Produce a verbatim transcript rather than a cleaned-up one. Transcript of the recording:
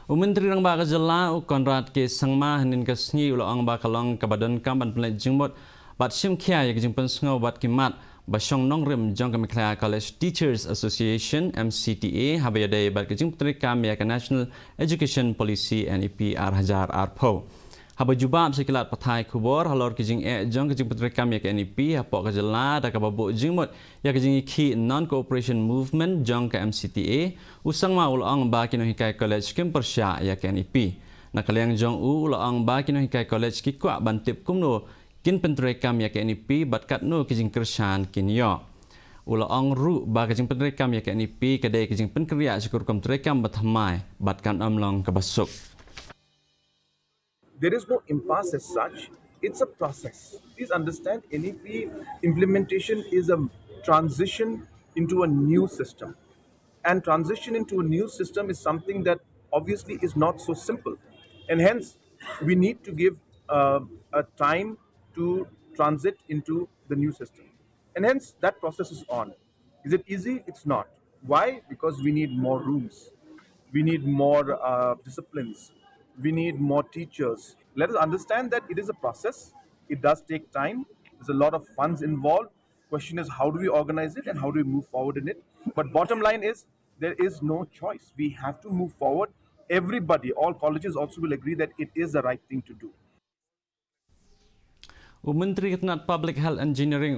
U Myntri Rangbah ka jylla u Conrad K Sangma hynnin ka sngi u la ong ba ka long kaba donkam ban pynleit jingmut bad shim khia ïa ka jingpynsngew bad ki mat ba shong nongrim jong ka Meghalaya College Teachers Association, M C T A, haba ïadei bad ka jingpyntreikam ïa ka National Education Policy, N E P, ar hajar arphew. Haba jubab sha ki lad pathai khubor halor ki jingeh jong ka jingpyntreikam ïa ka N E P hapoh ka jylla da kaba buh jingmut ïa ka jingïakhih Non-Cooperation Movement jong ka M C T A, u Sangma u la ong ba ki nonghikai college kim pyrshah ïa ka N E P. Na ka liang jong u, u la ong ba ki nonghikai college ki kwah ban tip kumno kin pyntreikam ïa ka N E P bad katno ki jingkyrshan kin ïoh. U la ong ruh ba ka jingpyntreikam ïa ka N E P ka dei ka jingpynkynriah sha ka rukom treikam ba thymmai bad kan ym long kaba suk. There is no impasse as such. It's a process. Please understand, N E P implementation is a transition into a new system. And transition into a new system is something that obviously is not so simple. And hence, we need to give uh, a time to transit into the new system. And hence, that process is on. Is it easy? It's not. Why? Because we need more rooms. We need more uh, disciplines. We need more teachers. Let us understand that it is a process. It does take time. There's a lot of funds involved. Question is, how do we organize it and how do we move forward in it? But bottom line is, there is no choice. We have to move forward. Everybody, all colleges also will agree that it is the right thing to do. U Myntri ka tnat Public Health Engineering,